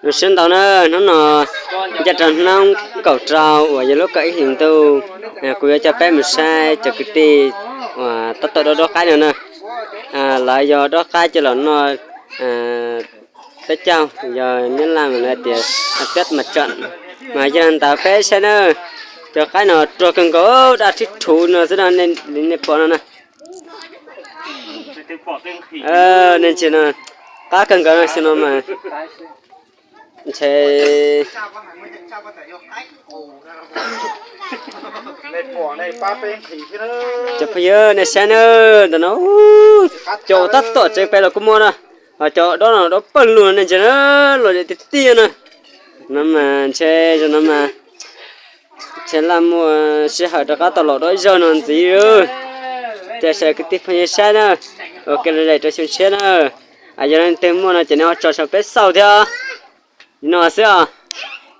Zoo siab ntau na, hnub no nyob rau hnub kaum rau uas yog lub kaum ib hlis ntuj, kuv yuav coj peb mus saib cov kwv tij uas tab tom dob dob qaib no na. Lawv yog dob qaib coj los noj peb caug, yog nyab laj mas lawv tias Tết Mặt Trận, mas yog li ntawd peb saib na, cov qaib no ruam kawg nkaus, daj rhib rhuv no xwb no, li nej pom no na. Nej ntsia no, qab kawg nkaus no, xyoo no mas ntshe cov phooj ywg nej saib na, ntawm no cov tab tom tseem pem los kuj muaj na, ho cov dob no dob pawg lug no nej ntsia na, lom zem tiag tiag na. No mas ntshe zoo no mas ntshe laj muaj sij hawm rov qab tau los dob ib zaug no ntxiv. Ces sawv kwv tij phooj ywg saib na, ua kev lom zem rau xyoo tshiab na. Yog leej twg muaj no ces nej ho tso sau peb xauj thiab. Li no xwb os.